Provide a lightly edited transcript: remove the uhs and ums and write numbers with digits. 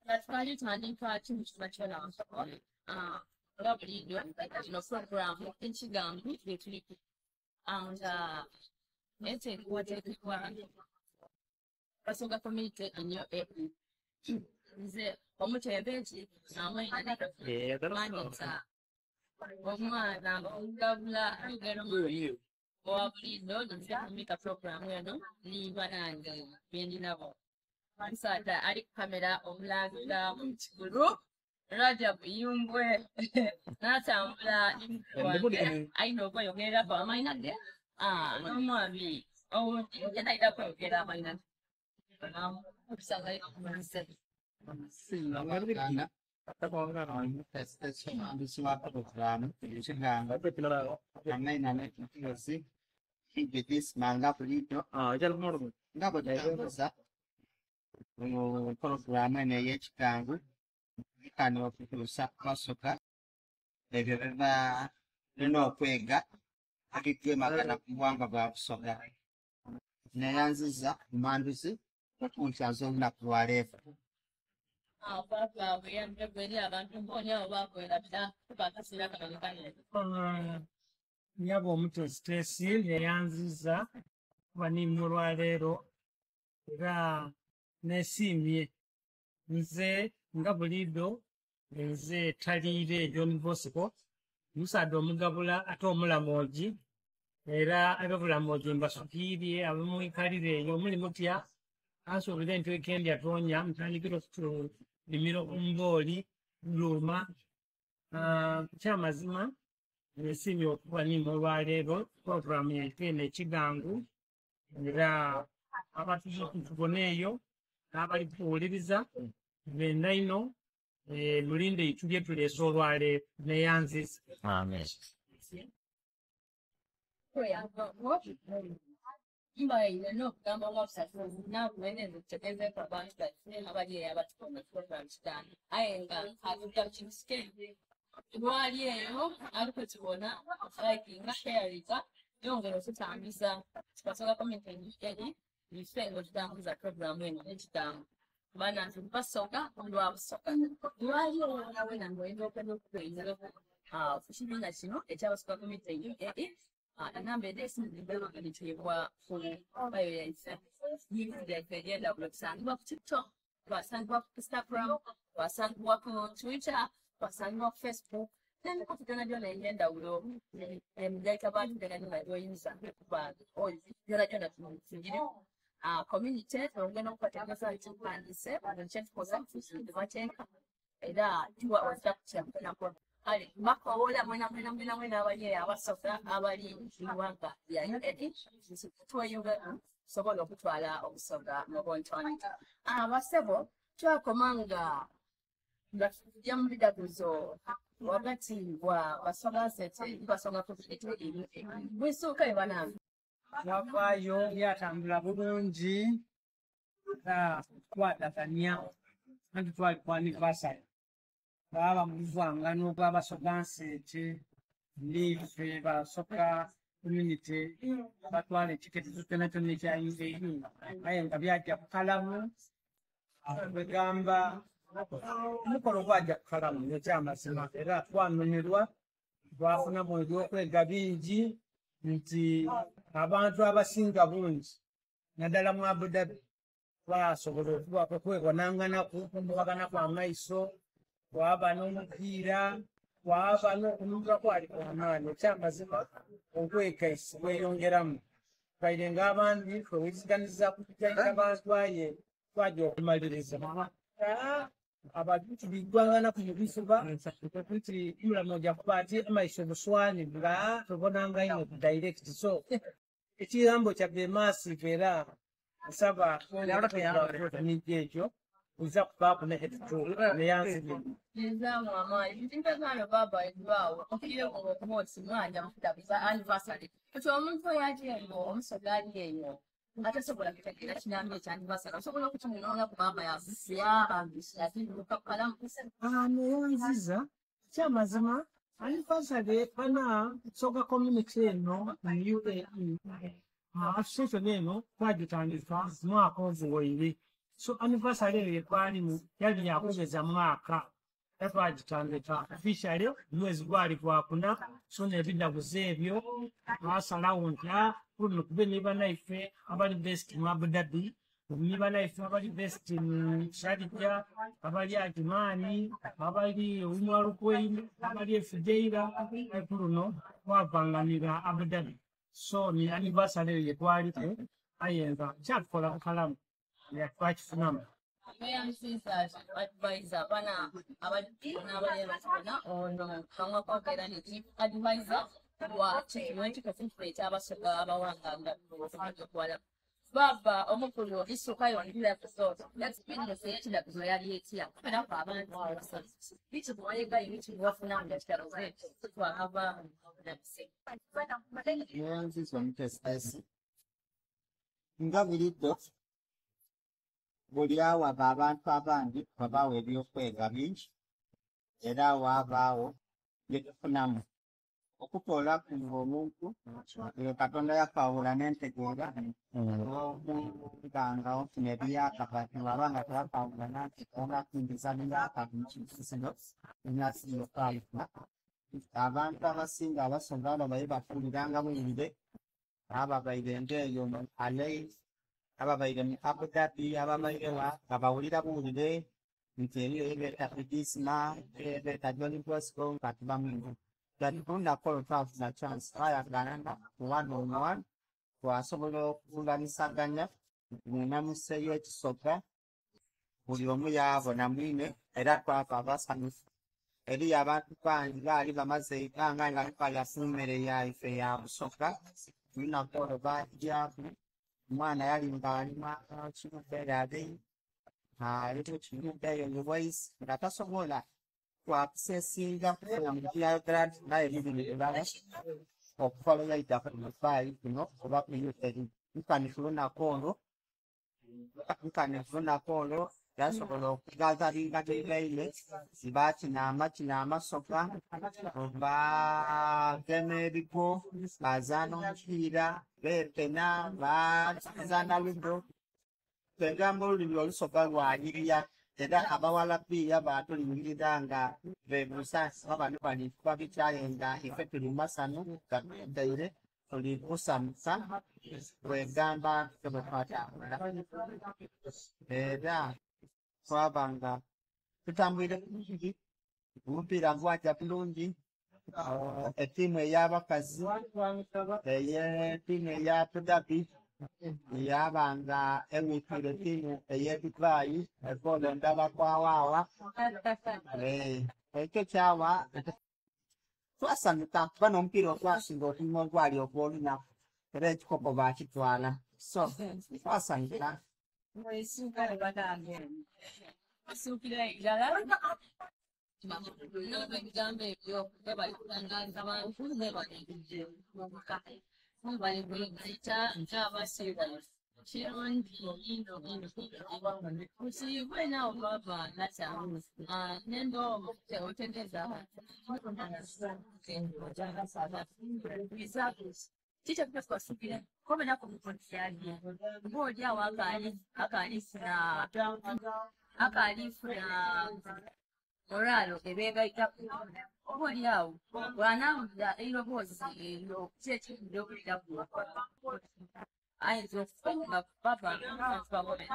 Nga twali tutandika kinu kiba kyona nga bulijjo ino puroguramu ekigambo gyetuliku nga eteekebwateekebwa Basoga Community in UAE. Nze omutembeeti amwena omwana omugabula lugero owa buliidho nze kumika puroguramu eno ni banange bendinabo. Omusaadha ali ku kamera omulangira Kigulu Rajab Yumbwe n'atambula ni mukulu wange alina okweyogereraku amaina ge n'omwami owundi yena aidha kweyogera amaina ge. Nga bwe tutambuza mu pulogulaamu eno ey'ekigangu nkani okutuusa ku Basoga ebyo bye balina okwega ebigemagana ku buwangwa bwa Busoga. Neyanziza omwanduzi okunkyaza olunaku lwaleero. Nyabo omuteesiteesi neyanziza kuba nimwe olwaleero era nesiimye. Nze nga buliidho nze Taliire John Bosco, omusaadha omugabula ate omulamogi, era ab'obulamogi mbasukiirie abamwikalira eyo muli mutya? Ansuubira entwiko endya toonya mutandikire okutulimira obumbooli, dhuuma. Ekyamazima nesiimye okuba nimwe olwaleero pulogulaamu yaife eno ekigangu era abatubona eyo n'abali kuwuliriza benda ino mulinde eitu lye tuleese olwaleero neyanziza. Amen. Mbaire n'okugamba omwabusatu nakuwene tutegezeeko abantu baffe abali eyo abatukoma program kitano aye nga avuga kimusike lwali eyo aliko tubona likinga sharinga yongera okutambuza Basoga community eri ife nga otutambuza program eno ekitambo kubanga nti Basoga olwa Busoga lwali owonawena ngaoyinza okwenda okubeeraku ku kibiina kino ekyabasoga community UAE. Enamba eda esimu ziteebwa ku bio yaife yaife eryendawulo. Tusangibwa ku TikTok, twasangibwa ku Instagram, twasangibwa ku Twitter, twasangibwa ku Facebook n'emikutu gyona gyona egy'endawulo emigaita bantu gyona gyona gyoyinza okuba gyona gyona tugirimu community. Ogenda okubategeeza nti tupandiise kyetukoze tubateeka era tuwa ojja kutya. Kale mbakowoola mwena mwena mwena mwena abali eyo Abasoga abali mu ggwanga lya UAE, tweyungeku tusobole okutwala Obusoga mu buntono. Abasebo, twakoma nga tujja mu bidaguzo wagati wa Basoga Nsete, Basoga community. Bwisuuka ebanange. Wavaayo byatambula bulungi era twadaganya anti twali ku anniversary baba mu luvangano ogw'Abasoga Nseete niife Basoga community batwala ekiketezo kyona kyona ekya UAE, aye nga byajja bukalamu. Kwegamba omukolo gwajja bukalamu ekyamazima era twanumirwa, twafunamu ebyokwega bingi nti abantu abasinga bungi naddala mu Abu Dhabi twasobola okwebonanganaku, okuwaganaku amaiso, twaba n'omupiira, twaba n'okununula kwali kwamaani. Ekyamazima obwegaisi bweyongeramu baire ng'abandi twewiziganiza kugaita abantu, aye twajja okumaliriza abantu tubigwanganaku mu bifuba nti mulamoja kuba ati amaiso buswani nga tubonanga ino direct. So ekigambo kyabbe massive era nsaba nijja ekyo nza kubaaku nehetutuuka neyanzibye. Nzaamu amaanyi ntimpegano baaba edwawo okireko okuba oti mwanja mukudaguza anniversary oti omuntu oyo ali eyo, Omusoga ali eyo atasobola kutegeera kinambi ekya anniversary, osobola okukimunoonya ku baaba yabambisakalamu. Neyanziza. Ekyamazima anniversary bana Soga community eno mu UAE. Association eno twagitandika mwaka oguwaire, so anniversary eyo yetwalimu yali yakugeza mwaka, era twagitandika officially omwezi gwali gwakuna. So nebidaguzo ebyo twasalawo nti luno kube ni banaife abali based mu Abu Dhabi, ni banaife abali based mu Sharjah, abali Ajman, abali Umm Al Quwain, abali e Fujairah. Luno twavanganira Abu Dhabi, so ni anniversary eyo yetwaliko, aye nga kyatukola bukalamu twakifunamu. Tweyanziza advisor bana abali batubona ono kamwa kwogera ni chief advisor wa kikimu ekifo ekyabasoga abawanganga okuwala baba omukulu isukayo ndirakuzo experience y'ekiraguzo yali etya kubeerako abantu biki bwayegayo, biki bwafuna nga kiraguzo ekyo twahava nabise? Neyanziza omuteesiteesi. Nga bulijjo, buli awaba abantu abandi wabaawo ebyokwega bingi, era waabaawo byetufunamu okutoolaku ng'omuntu nga Katonda yakwawula n'entegeera nga ofuna ebiyaka, waba nga teyakwawula nantegeera kwingiza biyaka mu kintu kino enyasinga. Abantu abasinga abasoga abo baye bakuliranga buwulire, ababaire eyo mu Alai, ababaire mu Abu Dhabi, ababairewa nga bawulira buwulire nti eriyo ebeeta Bidisma, ebeeta John Bosco, nga tubamu. But olunaku olwo twafuna chance, twayagalana one on one, twasobola okukuŋŋanisaganya munamuse y'ekisoga, buli omu yaabona mwine, era twava abasanyufu. Eriyo abantu bangi baali bamaze eibanga nga tukalya ku mmere yaife ya Busoga. Olunaku olwo bagyaku omwana yali nga alima kimubeerali alimu kimubeeyo luwaisi nga tasobola twakusesinga kufuna mu byayogera nti naye bibiri ebala okuva lwe yaida ku Dubai kuno oba ku UAE. Nkani ku lunaku olwo, nkani ku lunaku olwo yasobola okugazalinga ne baine, bakina amakina amasoga, bagema ebigo, bazaana omupiira, beepena, bazaana ludo. Egamba olulimi olusoga lwayirya, era abawala biya batulingirira nga bebuusa oba bano bali kuba bikyaye nga ife tuli masanu nga tudaire tuli kusamusa. Bwegamba tutyo bwe twatambula, era twaba nga tutambwire bulungi, omupiira gwaja bulungi. Ettiimu ey'abakazi ey'ettiimu eya Abu Dhabi yabanga ewiikire ettiimu ey'e Dubai egoolo ndala kwawaawa. Ekyo kyawa twasanyuka kuba n'omupiira ogwasinga okunyuma ogwali ogw'olunaku, era ekikopo bakitwala, so twasanyuka. Mwesukale banange, osuukira irala n'ebigambo ebyo bebali kutangaza abantu, bebali bali kuyita ng'abasiiba kirungi ino kusiibwe nawo baba nata nendo otegeeza. Kiki twasukira kobe nako mukontiyali ng'oli awo akaali akaalifuna akaalifuna moralo ebeegaitaku, oba oli awo bw'anaawulira eiroboozi eryo, ki ekiyinza owuliraku ayinza okufa nga baba abantu babona.